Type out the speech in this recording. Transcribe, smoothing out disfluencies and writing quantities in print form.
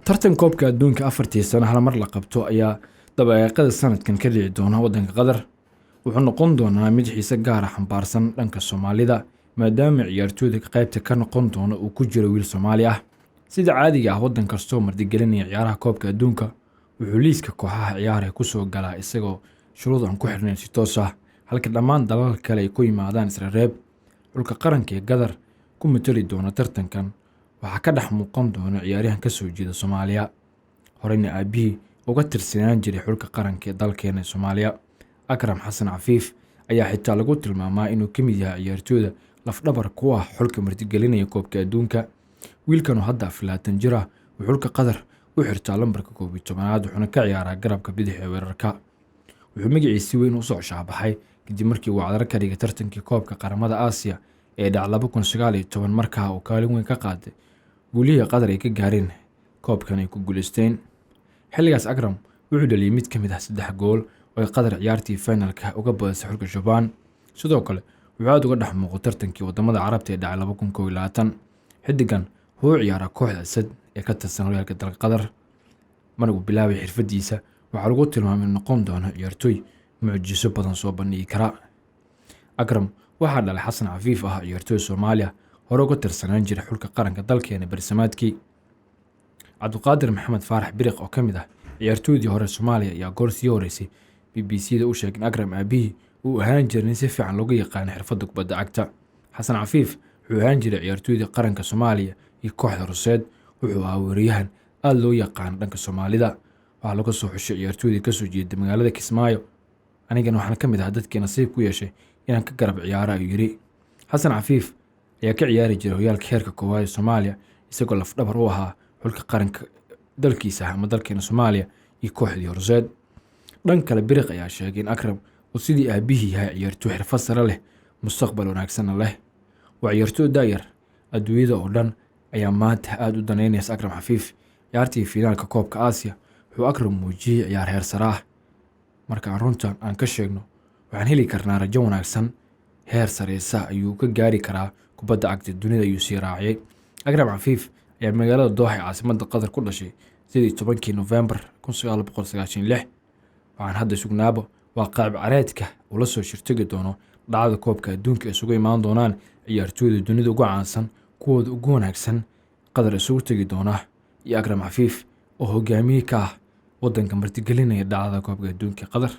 Tartan koobka adduunka afartii sano hal mar la qabto ayaa dabayaaqada sanadkan ka dhici doona waddanka Qatar. Wuxuu noqon doonaa mid xiise gaar ah xambaarsan dhanka Soomaalida, maadaama ciyaartooyda qaybta ka noqon doona uu ku jiro wiil Soomaali ah. Sida caadiga ah, waddan kastoo martigelinaya ciyaaraha koobka adduunka wuxuu liiska kooxaha ciyaaraya ku soo galaa isagoo shuruud aan ku xirnayn si toos ah, halka dhammaan dalalka kale ay ku yimaadaan isreebreeb. Xulka qaranka ee Qatar ku matali doona tartankan waxaa ka dhex muuqan doona ciyaaryahan ka soo jeeda Soomaaliya, horeyna aabihii uga tirsanaan jiray xulka qaranka ee dalkeena Soomaaliya. Akram Xasan Cafiif ayaa xitaa lagu tilmaamaa inuu ka mid yahay ciyaartooyda lafdhabar ku ah xulka martigelinaya koobka adduunka. Wiilkan oo hadda 24 jir ah wuxuu xulka Qatar u xirtaa lambarka 11aad, wuxuuna ka ciyaaraa garabka bidix ee weerarka. Wuxuu magaciisa si weyn u soo shaabaxay kadib markii uu cadaro ka dhigay tartankii koobka qaramada Aasiya ee dhaca 2019, markaa uu kaalin weyn ka qaaday guulihii Qatar ay ka gaareen koobkan ay ku guuleysteen. Xilligaas Akram wuxuu dhaliyay mid ka mid ah 3 gool oo ay Qatar ciyaartii finalka uga badisay xulka Japan. Sidoo kale wuxuu aad uga dhex muuqday tartankii wadamada Carabta ee dhacay 2021. Xiddigan wuxuu u ciyaaraa kooxda Asad ee ka tirsan horyaalka dalka Qatar. Markuu bilaabay xirfadiisa, waxaa lagu tilmaamay inuu noqon doono ciyaartooy mucjiso badan soo bandhigi kara. Akram waxaa dhalay Xasan Cafiif ah ciyaartooy Soomaali ah, hore uga tirsanaan jiray xulka qaranka dalkeena bersamaadkii. Cabdiqaadir Maxamed Faarax Biriq oo ka mid ah ciyaartooydii hore Soomaaliya ayaa goor sii horeysay BBC-da u sheegay in Akram aabihii uu ahaan jiray nin si fiican looga yaqaano xirfadda kubadda cagta. Xasan Cafiif wuxuu ahaan jiray ciyaartooydii qaranka Soomaaliya iyo kooxda Ruseed. Wuxuu ahaa weeraryahan aad loo yaqaano dhanka Soomaalida. Waxaa laga soo xushay ciyaartooydii kasoo jeeda magaalada Kismaayo. Anigana waxaan ka mid ahaa dadkii nasiib ku yeeshay inaan ka garab ciyaaro, ayuu yidhi. Xasan Cafiif ayaa ka ciyaari jiray horyaalka heerka koowaad ee Soomaaliya, isagoo lafdhabar u ahaa xulka qaranka dalkiisa ama dalkeena Soomaaliya iyo kooxdii Horseed. Dhan kale, Biriq ayaa sheegay in Akram uu sidii aabihii yahay ciyaartooy xirfad sare leh, mustaqbal wanaagsanna leh. Waa ciyaartooy da'yar, adduunyada oo dhan ayaa maanta aad u daneynaysa Akram Cafiif. Ciyaartii fiinaalka koobka Aasiya wuxuu Akram muujiyey ciyaar heer sare ah. Marka aan runtan aan ka sheegno, waxaan heli karnaa rajo wanaagsan, heer sareysa ayuu ka gaari karaa kubadda cagta dunida, ayuu sii raaciyay. Akram Cafiif ayaa magaalada Dooxa ee caasimadda Qatar ku dhashay 18-kii Nofembar 1996. Waxaan hadda sugnaaba waa qaab ciyaareedka uu la soo shirtagi doono dhacdada koobka adduunka isugu imaan doonaan ciyaartooyda dunida ugu caansan, kuwooda ugu wanaagsan Qatar isugu tegi doona, iyo Akram Cafiif oo hogaamiye ka ah waddanka martigelinaya dhacdada koobka adduunka Qatar.